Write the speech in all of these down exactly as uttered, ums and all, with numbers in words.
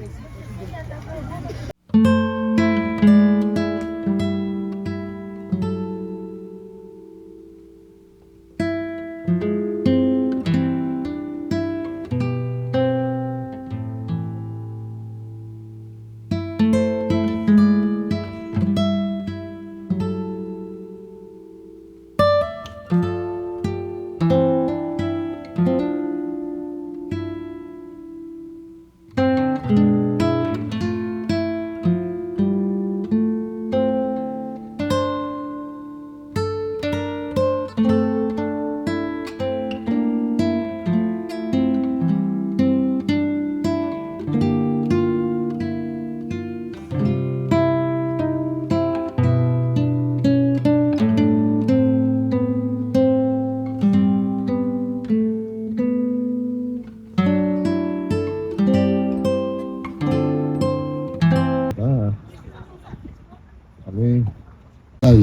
ད་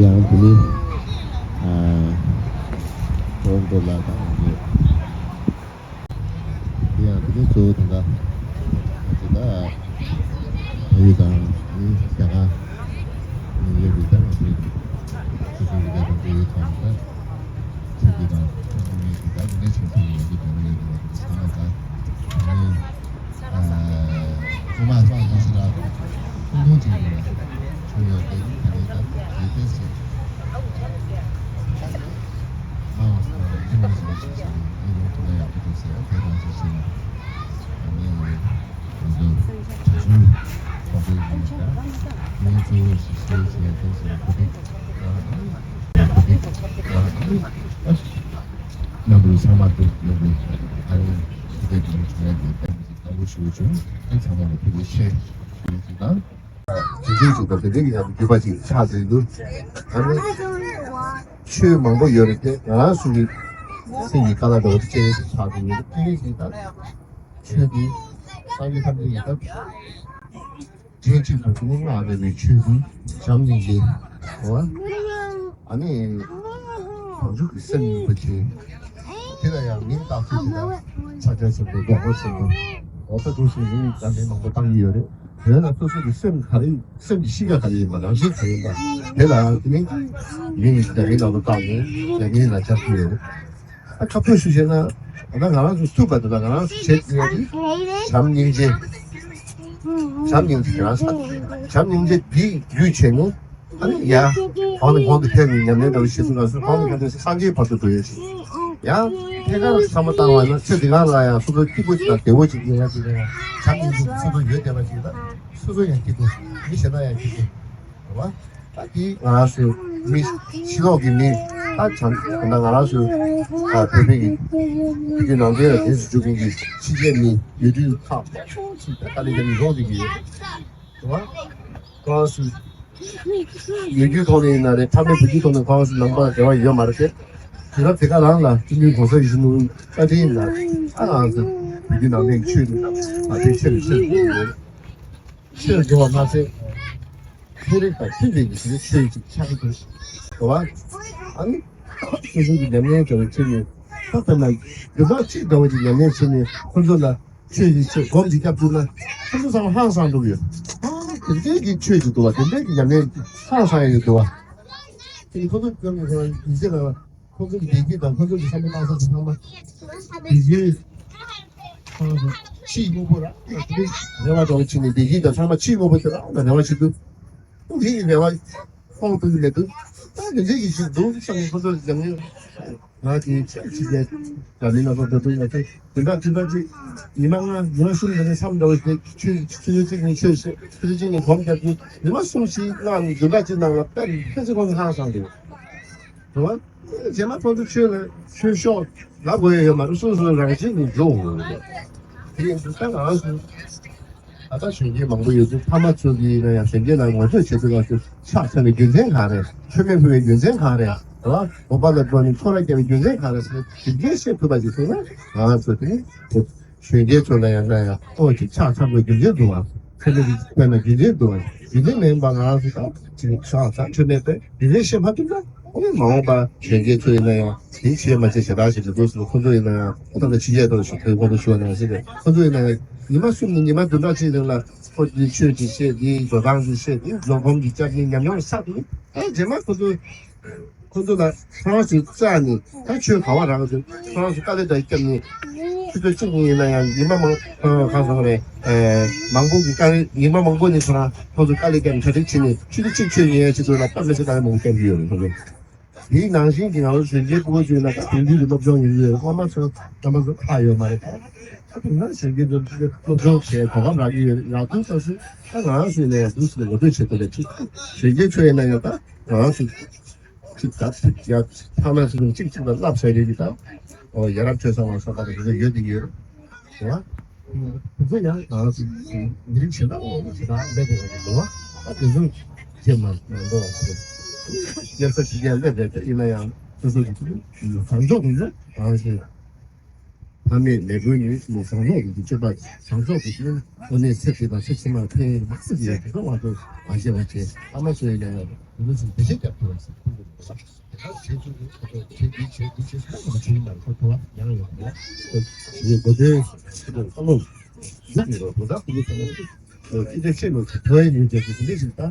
ཡང་དེ་ནི་ཨ་ཀྲོན་ཀྲོ་ལ་དང་ཡོད། དེ་ཡང་དེ་ནི་གཙོ་བོ་དེ་འདྲ་ང་ཚོ་ད་བལ་ཡུལ་དང་ནི་རྒྱ་གར་ནི་ཡོད་པའི་ད་ང་ཚོའི་སོ་སོའི་རིག་པ་དང་འབྲེལ་ཡོད་ཐོག་ནས་ད་ཆོས་བརྒྱུད་དང་ཐུན་མོང་མ་ཡིན་པའི་ད་དེ་འདྲའི་ཆོས་ཚུལ་ཡོད་ཀྱི་དོན་ཡོད་ཀྱི་བ་དེ་ཚང་མ་ད་དེ་ནི། ཨ། ཁོ་མ་སོང་ཡིན་ཞིག་ལ། ཁོང་ཁོང་ཅིག་ཡིན་ལ། ཁོ་ཡོད་དེ་ད་ནི་ད་ཡོད་དེ་ཟེར། མ་འོངས་པར་ཡིད་མ་ཟིན་ཞིག་ཟེར་ཡིད་ཡོང་ཐུབ་ན་ཡག་པོ་འདུག་ཟེར་དེ་ང་ཚོ་ཟེར་ན། ཨ་ནི་ཡོད་དེ་ཚོ་ཁོང་ཁོང་ཡིན་ལ། ངས་གཙོ་བོ་ཞིག་ཟེར་ཟེར་དེ་ཟེར་ཁོ་དེ། ཁོ་དེ། རྣམ་པ་ཚང་མ་དེ་ཡོད་དེ། ཨ་ནི་ཞིག་དེ་དེ་ནི་བྱུང་ཡ་དེ་ད་ནི་ཞིག་དང་པོ་ཞུ་བྱུང་། ཨ་ཚང་མ་ལ་ཐུགས་རྗེ་ཆེ་ཞུ་རྒྱུ་དང་། དེ་འདྲའི་ཞིག་དང་དེ་འདྲའི་ཡང་རྒྱུད་པ་ཅིག་ཆགས་ཟིན་འདུག་ཨ་ནི་ཆོས་མང་པོ་ཡོད་རེད་དེ་ང་རང་ཚོ་གི་སེམས་ཀྱི་དཀའ་ལས་འདྲ་བོ་དེ་ཅི་རིགས་ཤིག་ཆགས་ཟིན་ཡོད་དེ་ཅི་རིགས་ཤིག་དང་ཆོས་འདི་སངས་རྒྱས་ཐམས་ཅད་ཀྱི་སྟབས། རྒྱན་གཅིག་ཏུ་ཀུན་སློང་ལྔ་ལྡན་པའི་ཆོས་ཀུན་བྱམས་སྙིང་རྗེ། འོ། ཨ་ནི། བྱང་ཆུབ་ཀྱི་སེམས་ཡིན་པ་ཅིག་དེ་ལ་ཡང་མིང་བཏགས་ཚུལ་དེ་དག་ཕྱག་རྒྱ་ཆེན་པོ་རྫོགས་པ་ཆེན་པོ། འོ་ད་འདུག་སེ་མིང་བཏགས་མིང་མང་པོ་བཏང་གི་ཡོད་རེད། དེ་ལ་སོ་སོ་གི་སེམས་ག་རེ་སེམས་ཀྱི་གཤིས་ཀ་ག་རེ་ཡིན་པ་རང་བཞིན་ག་རེ་ཡིན་པ་དེ་ལ་དེ་ནི་མིང་ཡང་མིང་ལ་བཏགས་ནས་ཡང་མིང་ལ་སྦྱར་གྱི་ཡོད་རེད། ཨ་ཁ་ཐུག་ཞུ་བྱས་ན། ད་ང་རང་ཚོ་ཚུགས་པ་དེ་དང་ང་རང་ཚོ་བྱེད་དགོས་ཡ་དེ་བྱམས་སྙིང་རྗེ། བྱམས་སྙིང་རྗེ་ང་རང་ཚོ་བྱམས་སྙིང་རྗེ་འདི་བརྒྱུད་བྱས་ནས་ཨ་ནི་ཡ་གོང་ནས་གོང་དུ་འཕེལ་ནས་ཉམས་ལེན་འདྲ་བོ་བྱེད་ཚུལ་ང་ཚོ་གོང་ནས་གོང་དུ་སངས་རྒྱས་བར་དུ་འགྲོ་ཡ་ཞིག་ཡ་ཐད་ཀར་བསམ་བློ་བཏང་བ་ན་ཚེ་འདི་སྔ་ལ་ཡང་སོ་སོ་སྐྱིད་པོ་ཞིག་དང་བདེ་བོ་ཞིག་ཡིན་ཡ་དེ་ལ་ཡང་བྱམས་སྙིང་རྗེ་སོ་སོ་ཡོད་བསྡད་པ་ཞིག་ལ་སོ་སོ་ཡང་སྐྱིད་པོ་མི་གཞན་དག་ཡང་སྐྱིད་པོ་རེད་བ། ད་འདི་ང་རང་ཚོའི་མི་ཕྱི་ལོགས་ཀྱི་མི་ད་བྱམས་ད་ང་རང་ཚོའི་ཨ་བོད་པའི་གི་བོད་བརྒྱུད་ནང་བསྟན་ལ་རྗེས་སུ་འཇུག་མཁན་གྱི་ཕྱི་རྒྱལ་མི་ཡུལ་གྲུའི་ཁག་མང་པོ་ཞིག་ད་ལྟ་ནས་ཀྱང་ཡོང་བསྡད་ཀྱི་ཡོད་རེད་བ། ཁོ་རང་ཚོའི་ལོ་རྒྱུས་ཐོག་ནས་ཡིན་ན་རེད་ཕ་མའི་བུ་རྒྱུད་ཐོག་ནས་ཁོ་རང་ཚོ་ནང་པ་ལ་འབྲེལ་བ་ཡོད་མ་རེད་དེ། དུས་རབས་དེ་ག་རང་ལ་སྤྱི་མོས་གོང་ས་ཡིད་བཞིན་ནོར་བུའི་བཀའ་དྲིན་ལ་ད་ང་ཚོ་བོད་བརྒྱུད་ནང་བསྟན་གྱི་ཆོས་འདི་ད་ཕལ་ཆེར་ཆེར་འགྲོ་གི་ཡོད་རེད། ཆོས་འགྲོ་བ་མ་ཟད། ཚན་རིག་དང་མཐུན་པའི་གི་ཆོས་ཅིག་ཆགས་ཀྱི་འདུག་རེད་བ། ཨ་ནི། སོ་སོའི་གི་ཉམས་ལེན་བྱ་བའི་ཆེད་ནས་ད་ལྟ་ན་རྒྱུ་ནོར་གཅིག་འདྲ་བོ་ཅིག་ཉམས་ལེན་བྱས་ནས་ཁོ་ཚོ་ལ་ཆོས་ཀྱི་ཆེད་སྒོམ་ཅིག་བརྒྱབ་ཐུབ་ན་ཁོ་ཚོ་ཚང་མ་ཧང་སང་འགྲོ་གི་ཡོད། ཨ་དེ་འདྲའི་གི་ཆོས་ཅིག་འདུག་བ་དེ་འདྲའི་གི་ཉམས་ལེན་ཧང་སང་ཡོད་འདུག་བ། དེ་ཁོ་ཚོ་ཀྱང་ཁོ་རང་ཡིན་ཚད་ལ། ཁོ་ཚོ་གི་བདེ་སྐྱིད་དང་ཁོ་ཚོ་གི་བསམ་བློ་བཏང་ས་ཚང་མ་བདེ་སྐྱིད་ཁོ་ཚོ་ཕྱིའི་དངོས་པོ་ར་དེ་རེ་བ་འདྲ་བོ་བྱས་ནས་བདེ་སྐྱིད་དང་ཚང་མ་ཕྱིའི་དངོས་པོ་དེ་རང་ལ་རེ་བ་བྱེད་དུས་ཁོང་གི་རེ་བ་ཁོང་དུ་མེད་དུས་ད་དེ་འདྲའི་གི་ཞིག་འདུག་བསམ་ནས་ཁོ་ཚོ་ལ་ནི་ང་དེ་ཆེད་ཕྱི་རྒྱལ་འདྲ་མིན་ལ་ཁོ་ཚོ་དུས་ང་ཚོ་དེ་འདྲ་དེ་འདྲ་ཅིག་ཉི་མ་ལྔ་ཉི་མ་གསུམ་དེ་ནས་མཚམས་འདྲ་བོ་ཞིག་ཆུ་ཆུ་ཚོད་གཅིག་ནས་ཆོས་བཤད་ཆུ་ཚོད་གཅིག་ནས་སྒོམ་རྒྱག་དུས་ཉི་མ་གསུམ་བཞི་ལྔ་ནས་བདུན་ཕྲག་གཅིག་ནང་ལ་དཔེ་ཕལ་ཆེར་ཁོང་ཚོ་ཧང་སངས་འདུག་རེད་བ། རྗེས་མ་ཁོང་ཚོ་ཆོས་ལ་ཆོས་ཕྱོགས་ལབ་དགོས་ཡ་ཡོད་མ་རེད། སོ་སོ་རང་བཞིན་གྱིས་འགྲོ་འོང་རེད། དེ་ཡིན་དུས་ད་ང་རང་ཚོ་ད་ལྟ་གཞོན་སྐྱེས་མང་པོ་ཡོད་དུས་ཕ་མ་ཚོ་གིས་ཡིན་ན་ཡང་གཞོན་སྐྱེས་ལ་ངོ་སྤྲོད་བྱེད་དུས་ང་ཚོ་ཕྱག་འཚལ་བའི་རྒྱུ་མཚན་གང་རེད། མཆོད་མེ་ཕུལ་བའི་རྒྱུ་མཚན་གང་རེད། རེད་བ། དགོན་པ་ལ་འགྲོ་ནས་ཚོགས་ར་བརྒྱབ་པའི་རྒྱུ་མཚན་གང་རེད་ཟེར་ན་དེ་འདྲའི་བཤད་ཐུབ་པ་ཞིག་བྱུང་ན་ང་རང་ཚོ་དེ་གཞོན་སྐྱེས་ཚོ་ལ་ཡང་ན་ཡང་ཨོ་ཅིག་ཕྱག་འཚལ་བའི་རྒྱུ་མཚན་འདུག་བ། མཆོད་མེ་དེ་ཕུལ་ན་རྒྱུ་མཚན་འདུག་བ། རྒྱུ་མཚན་མེད་པ་ང་རང་ཚོ་ད་ཅིག་ཕྱག་འཚལ་མཆོད་མེ་ཕུལ་རྒྱུ་མཚན་བཤད་མ་ཐུབ་ན། ཨ་ནི་མ་འོངས་པ་གཞོན་སྐྱེས་ཚོ་ཡིན་ན་ཡང་དེ་བྱས་མ་བྱས་ཞེ་དྲག་ཞིག་རེད་འདུག་ཟེར། ཁོ་ཚོ་ཡིན་ན་ཡང་ད་ལྟ་ཕྱི་རྒྱལ་དུ་ཞུགས་ཁོ་ཚོ་ཞུ་བ་ནང་བཞིན་རེད། ཁོ་ཚོ་ཡིན་ན་ཡང་ ཉི་མ་གསུམ་ནས་ཉི་མ་བདུན་ཕྲག་གཅིག་རིང་ལ་ཁོ་འདི་ཆོས་ཀྱི་བཤད། འདི་འགྲོ་སྟངས་ཀྱི་བཤད། འདི་འགྲོ་སྒོམ་གྱི་བཅར། འདི་ཉམས་མྱོང་བསགས་ནས། ཨ་རྗེས་མ་ཁོ་ཚོ་ཁོ་ཚོ་ལ་ཁྲོན་ཞིག་བཅར་ནས། ད་ཆོས་ག་བ་རག་ཟེར། ཁོ་རང་ཚོ་དཀའ་ལས་དང་བརྒྱབ་ནས། ཆུ་ཚོད་གཅིག་གཉིས་ཡིན་ན་ཡང་ཉི་མ་མང་། ཁོ་རང་གང་སོང་རེད། ཨེ། མང་པོ་གི་དཀའ་ལས། ཉི་མ་མང་པོ་ནས་ཁོ་རང་ཁོ་ཚོ་དཀའ་ལས་བརྒྱབ་ནས་གྲ་སྒྲིག་བྱས་ནས། ཆུ་ཚོད་གཅིག་ཆོས་ཉན་ཡ་ཆེད་དུ་ལ་སྟབས་མི་བདེ་དཀའ་ལས་མང་པོ་བརྒྱབ་ཀྱི་ཡོད་རེད། ཁོ་ཚོ་དེའི་ནང་བཞིན་གྱི་ང་ཚོ་གཞོན་སྐྱེས་ཕྲུ་གུ་ཚོས་ན། ད་དེང་དུས་ཀྱི་སློབ་སྦྱོང་ཡིན་ཡོད། སློབ་མ་ཚོ་རྣམ་པ་ཚོ་ཁག་ཡོད་མ་རེད། ད་དེང་སང་གཞོན་སྐྱེས་ཚོ་སློབ་སྦྱོང་བྱས་གོ་སྐབས་རག་གི་ཡོད་རེད། ཡག་པོ་ཚ་སུ་ད་ང་རང་ཚོའི་ནས་འདུག་སེ་ངོ་སྤྲོད་བྱེད་ཐུབ་པའི་ཁྲིད། གཞོན་སྐྱེས་ཚོ་ཡིན་ན་ཡང་ད་ང་རང་ཚོ་གཅིག་ད་ཡ་ཕ་མ་ཚོ་གཅིག་གཅིག་ལ་བསླབ་བྱ་ཡོད་ཀྱི། ད་ཨོ་ཡ་རབས་སྤྱོད་བཟང་བ་སོགས་པ་དེ་ཚོ་ཡོད་དེ་ཡོད་རེད། རེད་བ། དེ་ཚོ་ཡང་ང་རང་ཚོ་མི་རིགས་གཞན་དག་འོག་ཏུ་ཇི་ལྟར་སླེབས་དགོས་པ་རེད་བ། ད་དེ་ཚོ་རྗེས་མ་མ་འགྲོ་བ་དེ་སླེབས་ས་ཞིག་ཡང་སླེབས་རེད། དེ་ཡིན་ན་ཡང་སོ་སོ་གི་བཟང་ཕྱོགས་དེ་ཚོ་ང་རང་ཚོས་ཕ་མེས་མེས་པོའི་ནུས་ནས་བཟང་ཕྱོགས་ཀྱི་སྤྱོད་པ་བཟང་ཕྱོགས་ཀྱི་ནུས་འོ་ནས་ཚེ་འདི་དང་ཚེ་ཕྱི་མར་ཕན་ཡོན་མང་པོ་ཡོད། དེ་ཚོ་ང་ཚོ་མ་ཤེས་པ་བྱས། ཨ་མ་ཚོས་ཡང་ཡང་དེ་ཚོ་ཚོ་བེད་སྤྱོད་རྒྱབ་ཐུབ་པ་ཞིག་ཁུངས་དུ་འདུག་བ། དེ་ག་བྱེད་ཚུལ་དེ་ཁོ་ཚོ་བྱེད་འདི་བྱེད་འདི་བྱེད་ཟེར་མ་བྱུང་ན་ཁོ་ཐོ་བ་ཡང་ཡོང་གི་ཡོད། ངས་གོ་དོན་ཁོ་ཚོ་བསམ་བློ་འཇུག་གི་རོགས། དེ་དག་ཁོ་ཚོ་བསམ་བློ་ཅི་འདྲ་བྱེད་ནོ་ཟེར། ཐོ་བའི་ཉིན་བྱེད་ཀྱི་འདི་ཞིག་ད།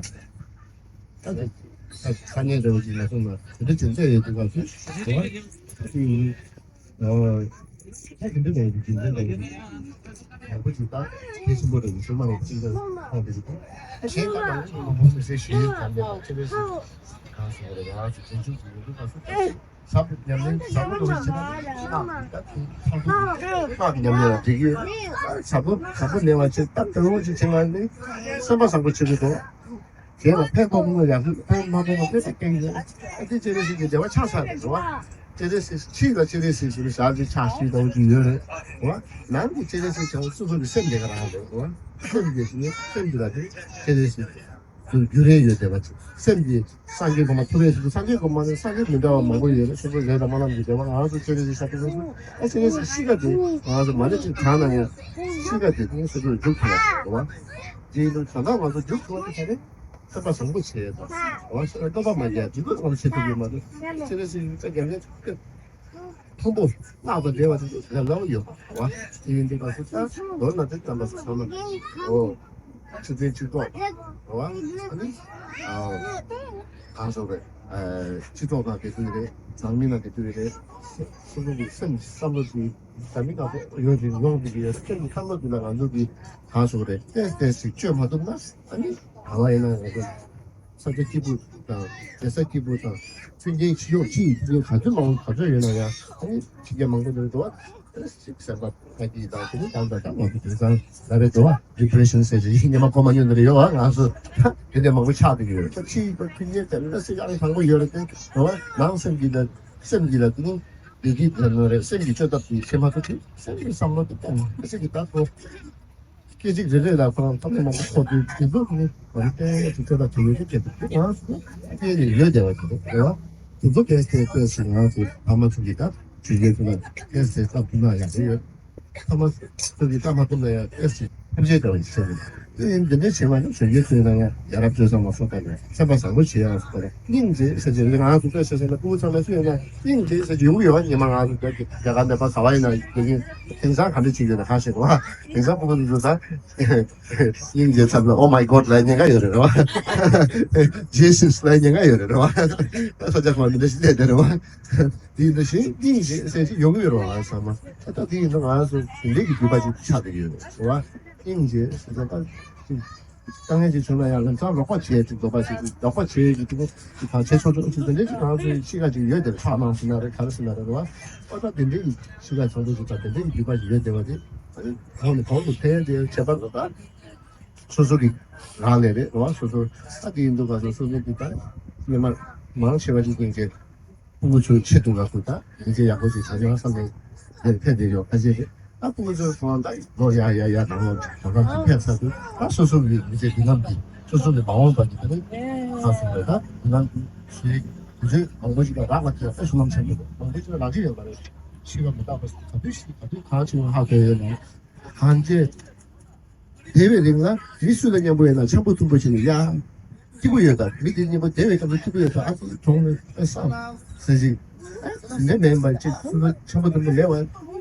ད་དེ་ད་ས་གནས་འདྲ་བོ་ཅིག་ལ་སོང་ན་དེ་འདྲ་བྱེད་འདོད་ཡོད་འདུག་ག་ཚོད་དེ་བ། ཨོ། ད་དེ་འདྲ་ལས་རྒྱུ་རྐྱེན་ལས་ཡག་པོ་ཞིག་ད་གལ་ཆེན་པོ་རེད། ཞུ་མ་རེད། ཅི་འདྲ་ཁོང་དེ་ཞིག་ད་གཞན་ད་ང་ཚོ་མང་པོ་ཞིག་ཞུ་ཡིན། གང་འདྲ་ཅི་འདྲ་ཞིག་གང་ཞིག་རེད། ང་ཚོ་རྒྱུན་འཁྱོངས་ཀྱི་ཡོད་འདུག་ག་ཚོད། ཞབས་ཉམས་ལེན་ཞབས་བྲོ་འདྲ་བོ་ཞིག་བྱེད་ན་ད་ཁོང་ཁོང་ཚོ་སྔགས་ཀྱི་ཉམས་ལེན་ལ་འགྲིག་གི་ཡོད། ཞབས་བྲོ་ཞབས་བྲོ་ལེན་པ་བྱེད་སྟབས་བདེ་བོ་ཞིག་བྱེད་པ་ནི་སེམས་པ་བཟང་པོ་བྱེད་ཀྱི་འདུག་དེ་ལ་ཕན་ཐོགས་མི་ཡག་ཤོས། ཕན་མ་ཐོགས་པ་དཔེ་དེ་སྐད་ཡིན། ཨ་ཙི་སྤྱན་རས་གཟིགས་ཀྱི་བདེ་བ་ཆགས་ཚར་རེད་བ། སྤྱན་རས་གཟིགས་ཕྱི་ལ་སྤྱན་རས་གཟིགས་ཟེར་ནས་ཞག་གཅིག་ཕྱག་བཞི་གཏོང་གི་ཡོད་རེད་བ། ནང་གི་སྤྱན་རས་གཟིགས་ཀྱང་སོ་སོ་གི་སེམས་དེ་ག་རང་རེད་བ། སེམས་ཀྱི་ཞིག་ནི་སེམས་ཀྱི་ལ་དེ་སྤྱན་རས་གཟིགས་སུ་འགྱུར་རེ་ཡོད་བསྡད་པ་ཅིག་སེམས་ཀྱི་སངས་རྒྱས་གོང་མ་ཐུབ་པའི་ཞིག་སངས་རྒྱས་གོང་མ་ནི་སངས་རྒྱས་མི་འདྲ་བ་མང་པོ་ཡོད་རེད། སོ་སོ་ལས་དང་སྨོན་ལམ་གྱི་འབྲེལ་བ། ང་ཚོ་སྤྱན་རས་གཟིགས་ཤར་དུས་སོ་སོ་ཨ་སྤྱན་རས་གཟིགས་ཤི་ཁ་དེ་ང་ཚོ་མ་ཎི་གཅིག་བགྲངས་ན་ཡང་ཤི་ཁ་དེ་དེ་སོ་སོར་འཇུག་ཐུབ་པ་རེད་བ། དེ་ཡིན་དུས་ད་ལྟ་ང་ཚོ་འཇུག་ཐུབ་པ་དེ་ག་རེ། སེམས་པ་བཟང་པོ་བྱས་དང་། འོ་ཞེས་བསྟོད་པ་མ་རྒྱག་འཇུག་པ་ཙམ་བྱེད་ཐུབ་ཡོད་མ་རེད། སྤྱན་རས་གཟིགས་ཀྱི་བཀའ་རྒྱ་མཚན་མཐོན་པོ་སྔགས་དང་འབྲེལ་བ་དེ་ཚོ་ལབ་ལབ་ཡོད་པ་རེད་བ། དེ་ཡིན་དུས་ང་ཚོ་ལྟར་མདོར་ན་དེ་ཙམ་པ་ཚང་མ་འོ་ཆུ་ཚན་ཆུ་ཐོག་རེད་བ། ཨ་ནི་ཨ་གང་སོགས་རེད། སྤྱི་ཚོགས་ནང་དེ་དུས་རེད། ནང་མི་ནང་དེ་དུས་རེད། སོ་སོ་གི་སེམས་བསམ་བློ་དེ་ད་མི་ཁ་ཡོད་དེ་ཡོང་དེ་ཡོད། སེམས་ཀྱི་བསམ་བློ་དེ་ལ་ང་ཚོ་གི་གང་སོགས་རེད། ཏེས་ཏེས་ཞིག་བཅོས་མ་ཐུབ་ན་ཨ་ནི། གང་ལ་ཡིན་ན་ང་ཚོ་ས་ཆ་སྐྱིད་པོ་དང་རྒྱལ་ས་སྐྱིད་པོ་དང་མཐུན་རྐྱེན་ཕྱི་ཕྱོགས་ཕྱི་ཡི་མཐུན་རྐྱེན་ག་ཚོད་མང་ག་ཚོད་ཡོད་ན་ཡང་ཨ་ནི་ཕྱི་རྒྱལ་མང་པོ་འདིར་འགྲོ་བ་ཞིག་སེམས་པ་ཕ་གི་དང་དེ་ནི་དང་དང་དང་ང་ཚོ་དེང་སང་ལ་རེ་འགྲོ་བ་ཌི་པི་རེ་ཤན་ཟེར་ཞིག་ཉི་མ་གོ་མ་མྱོང་ནི་རེ་ཡོད་བ། ང་ཚོ་དེ་འདྲ་མང་པོ་ཆགས་བསྡད་ཀྱི་ཡོད་རེད། ད་ཕྱི་ཡི་མཐུན་རྐྱེན་དེ་འདྲ་སྲིད་ཀྱང་བཟང་པོ་ཡོད་རེད་དེ་འགྲོ་བ་ནང་སེམས་ཀྱི་ལ་སེམས་ཀྱི་ལ་དེ་ནི་བདེ་སྐྱིད་དེ་ནོ་རེད། སེམས་ཀྱི་བཅོས་ཐབས་ཀྱི་ཤེས་མ་ཐུབ་དུས་སེམས་ཀྱི་བསམ་བློ་དེ་གཏོང་སེམས་ཀྱི་བདག་པོ། སྐད་ཅིག་རེ་རེ་ལ་ཁོ་རང་ཐོག་མ་མང་པོ་ཐོག་དུས་དེ་ཚོ་ནི་ང་ཚོ་གཏན་ནས་ཐུགས་ཁྲོ་དང་དུས་ཡོད་ཀྱི་སྐད་དུ་ང་ཚོ་སྐད་ནས་ཡོད་བསྡད་པ་དེ་རེད་བ། དེ་ཚོ་ཏོག་ཙམ་ཏོག་ཙམ་ང་ཚོ་ཕ་མ་ཚོ་གིས་ད་ཇུས་འགོད་ཚོ་ལ་ཏོག་ཙམ་ལྟ་ཐུབ་ན་ཡག་པོ་ཡོད། ཕ་མ་ཚོ་གིས་ལྟ་མ་ཐུབ་ན་ཡང་ཏོག་ཙམ་ཐུགས་རྗེ་དང་བྱས་ནས་དེ་ཡིན་འདི་འདྲ་བྱས་པ་ནི་གཞོན་སྐྱེས་ཚོའི་ནང་ཡང་ཡ་རབས་སྤྱོད་བཟང་ལ་སོགས་པ་ནས་སེམས་པ་བཟང་པོ་བྱེད་ཡག་སོགས་པ་ལ་སྙིང་རྗེ་ཟེར་གྱི་རེད། ང་ཚོ་ལྟོས་ཟེར་ཟེར་ན་ཕྲུ་གུ་ཚང་མ་སུ་ཡོད་ན་སྙིང་རྗེ་ཟེར་གྱི་ཡོང་གི་ཡོད་པ། ཉི་མ་ང་ཚོ་ལྟོས་ཀྱི་རྒྱ་གར་ནས་ཕར་ག་བ་ཡིན་ན་ཡོད་ཀྱི། དེང་སང་ག་འདྲ་བྱེད་ཀྱི་ཡོད་ན་གང་ཤེས་རེད་བ། དེང་སང་ཕྲུ་གུ་འདི་ཚོ་ད་སྙིང་རྗེ་ཚབ་ལ་Oh my God ལབ་ཉེན་ཁ་ཡོད་རེད་བ། Jesus ལབ་ཉེན་ཁ་ཡོད་རེད་བ། ས་ཆ་ཁོ་འདི་འདྲ་ཞིག་བསྡད་བསྡད་རེད་བ། དེ་འདྲ་ཞིག་སྙིང་རྗེ་ཟེར་ཞིག་ཡོང་གི་ཡོད་རེད་བ། ང་ཚང་མ་ད་ལྟ་དེ་ཡིན་ན་ང་ཚོ་དེ་འདྲའི་གི་རྒྱུད་པ་ཅིག་ཆགས་བསྡད་ཀྱི་ཡོད་རེད་བ། སྙིང་རྗེ་ཟེར་ད་ད་ཅིག་དཀའ་ངལ་ཅིག་བྱུང་ན་ཡང་ལམ་སང་རོགས་པ་བྱེད་ཅིག་འདོད་པ་ཞིག་རོགས་པ་བྱེད་ཀྱི་ཅིག་ཅིག་གང་བྱེད་ཆོག་ཆོག་ཅིག་དེ་འདྲའི་ཅིག་ང་ཚོའི་གཤིས་ཀ་ཅིག་ཡོད་དེ་ཕྲག་ནང་ཟིན་ན་རེད། ག་རེ་ཟིན་ན་རེད་རེད་བ། ཨོ་ད་དེ་འདྲའི་གཤིས་ཀ་བྱུང་འདུག་ཅིག་དང་དེ་འདྲའི་རྒྱུད་པ་ཅིག་ཡོད་དེ་བ་དེ་གང་ནས་གང་དུ་འཕེལ་དེ་ཁྱད་པར་དུ་ད་སོ་སོ་གི་རང་ལས་རེད་རེད་བ། སོ་སོ་ད་དེ་ཡིན་འདུག་ག་སོ་སོ་སོ་གི་ད་སྔོན་མ་མང་ཆེ་བ་ཅིག་ཡིན་གྱི། ཕྲུ་གུ་ཚོའི་ཆེད་དུ་ང་ཚོ་ད་ཡིན་གྱི་ཡག་པོ་ཞིག་བྱ་ཆོག་བསམ་ནས་འདིར་ཕེབས་བསྡད་ཡོད། ཁ་ཤས་ཀྱིས་ད་ཕྲུ་གུ་ཚོའི་ཚོང་ད་ལོ་ཡ་ཡ་ཡ་དང་ལོ་གང་གང་ཅིག་ཕེབས་ཚར་དུས་ད་སོ་སོ་གི་མི་ཚེ་མདུན་ལམ་འདི་སོ་སོ་ནས་མ་འོངས་པ་གི་ད་ནི་ཁ་སོང་རེད། ད་མདུན་ལམ་འདི་ཞེས་དུས་ཚོད་མང་པོ་ཞིག་ལ་རག་ལ་ཁྱེད་ད་གཞུང་ལམ་ཆེན་པོ་མང་པོ་ཞིག་ལ་རག་གི་ཡོད་མ་རེད། ཤི་བ་མི་རྟག་པ་ཞིག་ག་དུས་ཤི་ག་དུས་གང་བྱུང་ཧ་གོ་ཡོད་མ་རེད། གང་ཅི། དེ་བའི་རིང་ལ་མི་སུ་ལ་མཉམ་པོ་ཡིན་ན་འཆམ་པོ་མཐུན་པོ་བྱས་ནས་ཡ། སྐྱིད་པོ་ཡོད་ད། མི་དེ་མཉམ་པོ་བསྡད་པའི་སྐབས་སུ་སྐྱིད་པོ་ཡོད་ད། ཨ་ཙི་གྲོངས་ནས་ཨ་བསམ་ཟེར་ཞིག་ཨ་འདྲ་མེད་པ་ཅིག་སུ་ལ་འཆམ་པོ་མཐུན་པོ་མེད་པ།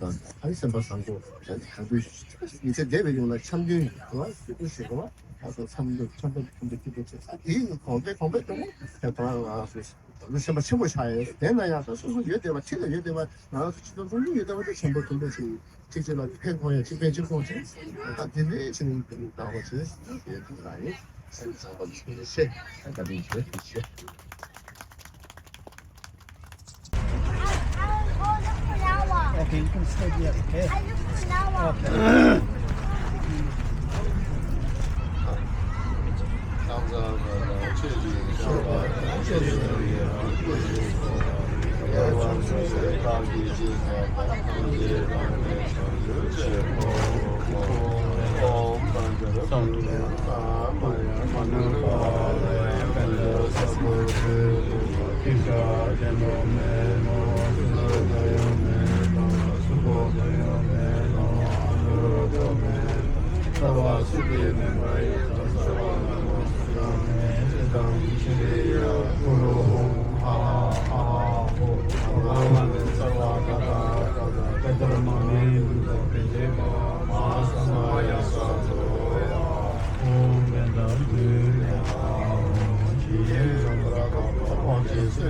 དང་ཨ་ནི་སེམས་པ་བཟང་པོ་དང་དུ་ཡིན་ཚེ་འདས་པའི་ཡོང་ལ་འཆམ་མཐུན་ལ་ཞུ་སྐུལ་ཞུ་དགོས་པ། ད་ལྟ་འཆམ་མཐུན་འཆམ་མཐུན་འཆམ་མཐུན་སྐྱིད་པོ་བྱེད་ས་དེའི་གོང་འཕེལ་གོང་འཕེལ་གཏོང་བ་དེ་དང་ང་ཚོ་ལུས་སེམས་པ་ཆེན་པོ་ཆགས་ཡོད། དེ་ན་ཡང་ད་སོ་སོ་ཡོད་བསྡད་པ་ཁྲིད་ལ་ཡོད་བསྡད་པ་ང་ཚོ་ཁྲིད་སྟོན་ཚོགས་འདུ་ཡོད་བསྡད་པ་དེ་ཆེན་པོ་མཐོན་པོ་ཞིག་ཁྲིད་ཆེ་ལ་ཕན་ཐོགས་ཡ་ཁྲིད་ཕན་ཆེན་ཐོགས་ཆེ་ད་དེ་འདྲའི་ཆེ་ནས་བདག་པོ་བྱེད་ཡོད་ཐུབ་ལ་ཡིན། སེམས་བཟང་པོ་ཆེ་ཤེས་བཀའ་དྲིན་ཆེ་ཤེས། Okay, you can stay there, okay? Okay.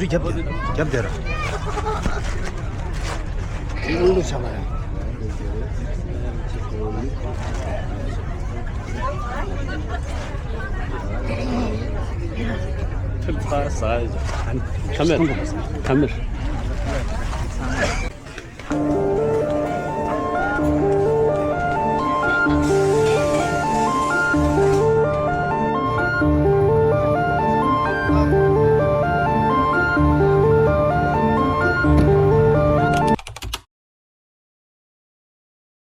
རི་རྒྱབ་རྒྱབ་དེར། ཨུ་ལུ་ཆ་མ་ཡ། ཐུར་ཚ་ས། ཁ་མེར། ཁ་མེར།